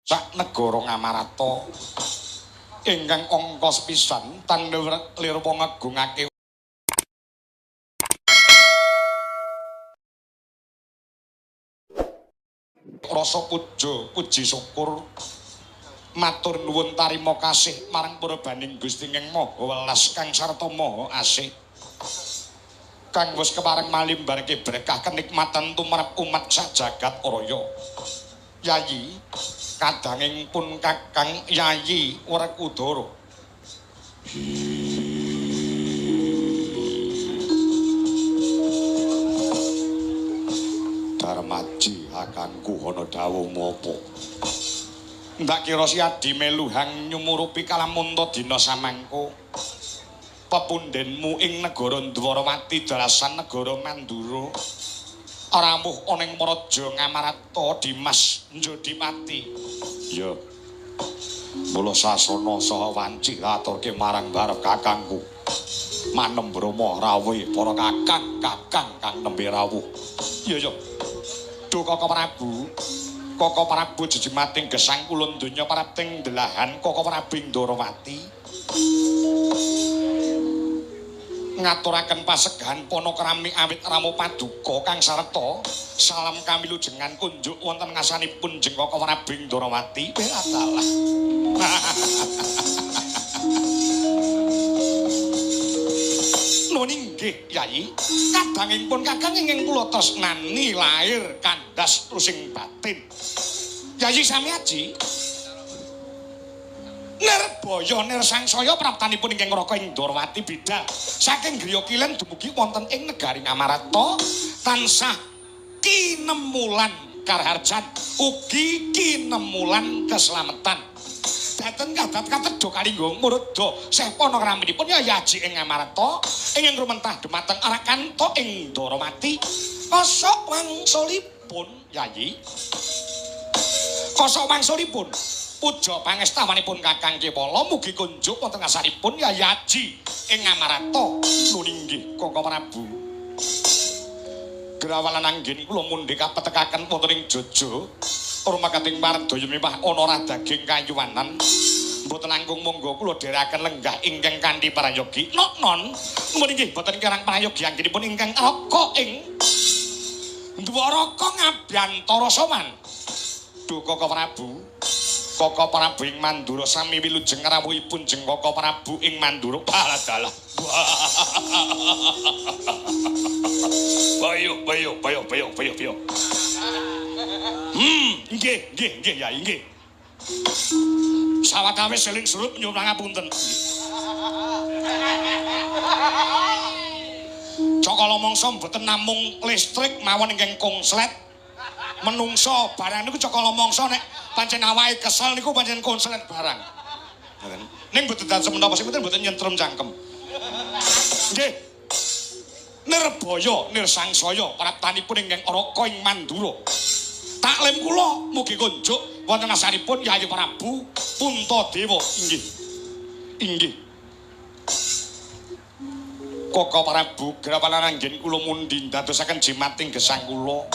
Sak negara Ngamarata ingkang angka sepisan tan lirwa ngegungake rasa puja puji syukur matur nuwun tarima kasih marang purbaning Gusti Ingkang Maha Welas kang sarta maha asih kang wis kepareng malimbarke berkah kenikmatan tumrap umat sak jagat raya. Yayi kadanging pun Kakang Yayi Werkudara. Darmaji kakangku ana dawuh apa? Ndak kira si adi meluhang nyumurupi kalamunta dina samangko. Pepundhenmu ing negara Dwarawati dalasan negara Mandura. Rawuh ana ing Praja Ngamarata Dimas Njodipati. Ya. Mula sasana saha wanci aturke marang barep kakangku. Manem brama rawuhe para kakang-kakang kang nembe rawuh. Iya ya. Duh Kaka Prabu. Kaka Prabu jejimating gesang kulon donya prapting delahan Kaka Prabu ing Dwarawati. Ngaturaken pasegahan panakrami awit rama paduka kang sarta salam kamilujengan kunjuk wonten ngasanipun jeng Kaka Prabu ing Dwarawati. Weladalah. Nuwun inggih Yayi, kadangipun kakang ingkang kula tresnani lahir kandhas lusing batin. Yayi sami aji. Nirbaya nirsangsaya praptanipun ingkang Raka ing Dwarawati bidal saking griya kilen dumugi wonten ing negari Ngamarata tansah kinemulan karaharjan ugi kinemulan keslametan. Daten kadat katedha kalingga muruda seh panakraminipun Yayi Aji ing Ngamarata ingkang rumentah dumateng Arakanta ing Dwarawati. Kosok wangsulipun Yayi. Kosok wangsulipun puja pangestawanipun Kakang Kepala mugi kunjuk wonten ngasaripun Yayi Aji ing Ngamarata. Nuwun inggih Kaka Prabu. Grawalan anggen kula mundhi kapetekaken wonten ing Jojo. Rumakating wardaya mipah ana rah daging kayuwanan. Mboten langkung monggo kula dherekaken lenggah ingkang kanthi prayogi. Nok-non nuwun inggih boten kirang prayogi anggenipun ingkang raka ing Dwaraka ngabiyantara sowan. Duh Kaka Prabu. Kaka Prabu ing Mandura sami wilujeng rawuhipun jeng Kaka Prabu ing Mandura. Baladalah. Bayo bayo bayo bayo bayo bayo. Nggih nggih nggih ya nggih. Sawetawis seling surut nyuwun pangapunten. Cakala mangsa mboten namung listrik mawon ingkang konslet. Menungso barang niku cakala mangsa nek pancen awake kesel niku pancen konslet barang. Ngoten. Ning mboten dados menapa sing mboten mboten nyentrum cangkem. Nggih. Nirbaya nirsangsaya praptanipun ingkang Raka ing Mandura. Taklim kula mugi kunjuk wonten asaripun Yayi Prabu Puntadewa. Inggih. Inggih. Kaka Prabu grawalan anggen kula mundhi ndadosaken jimating gesang kula.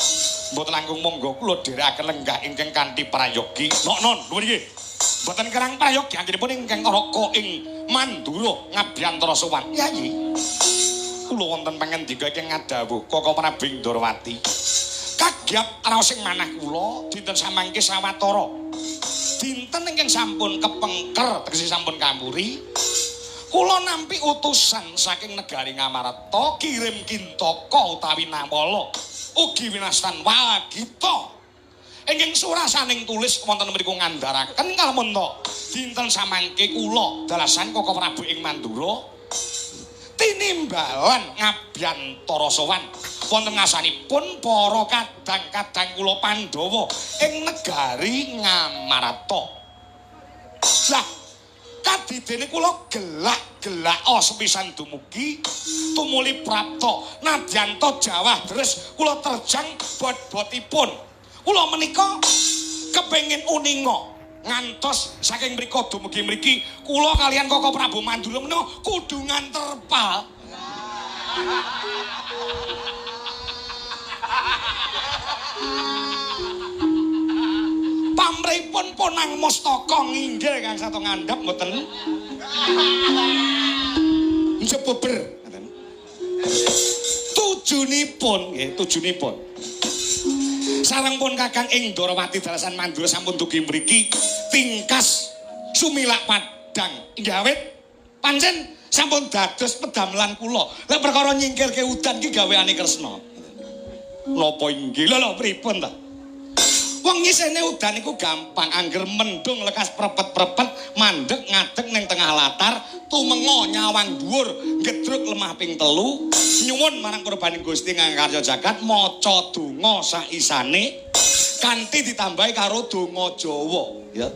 Mboten langkung monggo kula dherekaken lenggah ingkang kanthi prayogi. Nok-non nuwun inggih. Mboten kirang prayogi anggenipun ingkang Raka ing Mandura ngabiyantara sowan. Yayi. Kula wonten pangandika ingkang ngadhawuh Kaka Prabu ing Dwarawati. Kagyat raos ing manah kula dinten samangke sawetara. Dinten ingkang sampun kepengker tegese sampun kampuri. Kula nampi utusan saking negari Ngamarta kirim kintaka utawi nawala ugi winastan Wagita. Ingkang surasaning tulis wonten mriku ngandharaken kalamunta dinten samangke kula dalasan Kaka Prabu ing Mandura tinimbalan ngabiyantara sowan wonten ngasanipun para kadang-kadang kula Pandhawa ing negari Ngamarta. Lah kadidene kula gelak-gelak sepisan dumugi tumuli prapta nadyanta jawah deres kula terjang bot-botipun. Kula menika kepengin uninga ngantos saking mriku dumugi mriki kula kaliyan Kaka Prabu Mandura menika kudu nganterpal. Pamrihipun ponang mustaka nginggil kang satu ngandhap mboten. Njebeber ngoten. Tujunipun nggih, tujunipun. Sareng pun Kakang ing Ndorowati dalasan Mandura sampun dugi mriki tingkas sumilak padang. Inggih awit pancen sampun dados pedamelan kula. Lek perkara nyingkirke udan ki gaweane Kresna. Napa inggih? Lho lho pripun ta? Wong nyisihne udan iku gampang, angger mendung lekas prepet-prepet, mandek ngadeg ning tengah latar, tumenga nyawang dhuwur, gedruk lemah ping 3, nyuwun marang kurbaning Gusti ingkang karya jagat, maca donga saisane kanthi ditambahi karo donga Jawa, ya.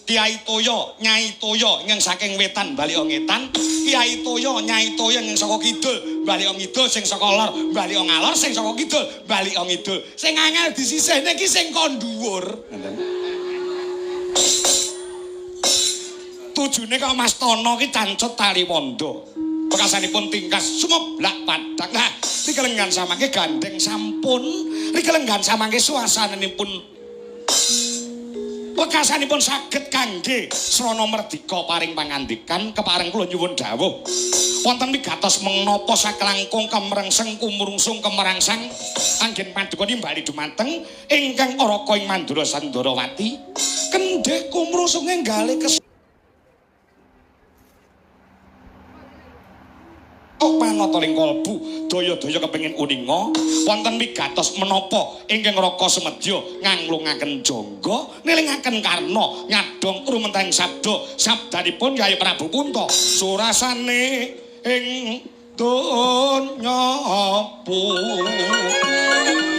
Kiai Toya, Nyai Toya ingkang saking wetan bali ngetan, Kiai Toya, Nyai Toya ingkang saka kidul bali ngidul, sing saka lor bali ngalor, sing saka kidul bali ngidul. Sing angel disisihne iki sing kon dhuwur. Ngoten. Tujune kok Mas Tono ki cancut tali wanda. Wekasanipun tingkas sumeblak padang. Nah, rikelenggan samangke gandeng sampun, rikelenggan samangke suasananipun wekasanipun saged kangge srana merdika paring pangandikan kepareng kula nyuwun dawuh. Wonten migatos menapa saklangkung kemrengseng kumrungsung kemerangsang anggen paduka nimbali dumateng ingkang araka ing Mandura Sandarawati. Kendhih kumrungsunge gale kes panata ing kalbu daya-daya kepengin uninga wonten migatos menapa ingkang raka semedya nganglungaken jangga nilingaken karna nyadong rumentahing sabda sabdanipun Kyai Prabu Punta surasane ing donya pun.